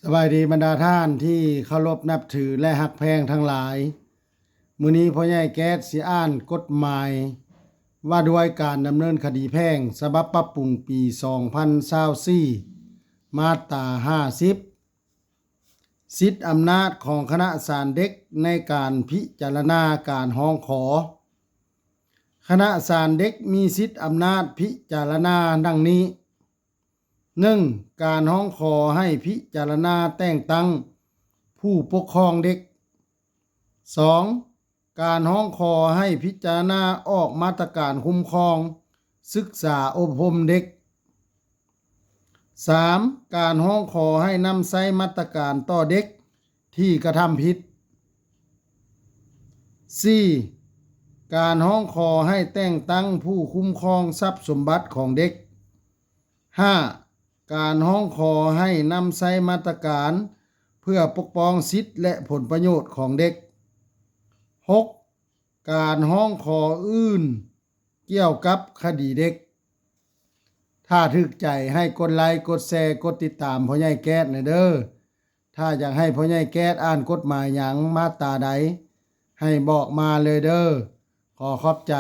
ສະບາຍດີບັນດາທ່ານທີ່ເຄົາລົບນັບຖື ແລະ ຮັກແພງທັງຫຼາຍ. ມື້ນີ້ພໍ່ໃຫຍ່ແກັດຊິອ່ານກົດໝາຍວ່າດ້ວຍການດຳເນີນຄະດີແພ່ງ ສະບັບປັບປຸງປີສອງພັນຊາວສີ່ ມາດຕາຫ້າສິບ ສິດອຳນາດຂອງຄະນະສານເດັກໃນການພິຈາລະນາການຮ້ອງຂໍ. ຄະນະສານເດັກມີສິດອຳນາດພິຈາລະນາດັ່ງນີ້: ໜຶ່ງ ການຮ້ອງຂໍໃຫ້ພິຈາລະນາແຕ່ງຕັ້ງຜູ້ປົກຄອງເດັກ. ສອງ ການຮ້ອງຂໍໃຫ້ພິຈາລະນາອອກມາດຕະການຄຸ້ມຄອງສຶກສາອົບຮົມເດັກ. ສາມ ການຮ້ອງຂໍໃຫ້ນຳໃຊ້ມາດຕະການຕໍ່ເດັກທີ່ກະທຳຜິດ. ສີ່ ການຮ້ອງຂໍໃຫ້ແຕ່ງຕັ້ງຜູ້ຄຸ້ມຄອງຊັບສົມບັດຂອງເດັກ. ຫ້າ ການຮ້ອງຂໍໃຫ້ນຳໃຊ້ມາດຕະການເພື່ອປົກປ້ອງສິດ ແລະ ຜົນປະໂຫຍດຂອງເດັກ. ຫົກ ການຮ້ອງຂໍອື່ນກ່ຽວກັບຄະດີເດັກ. ຖ້າຖືກໃຈໃຫ້ກົດໄລ, ກົດແຊ, ກົດຕິດຕາມພໍ່ໃຫຍ່ແກັດແດ່ເດີ້. ຖ້າຢາກໃຫ້ພໍ່ໃຫຍ່ແກັດອ່ານກົດໝາຍຫຍັງ, ມາດຕາໃດ, ໃຫ້ບອກມາເລີຍເດີ້. ຂໍຂອບໃຈ.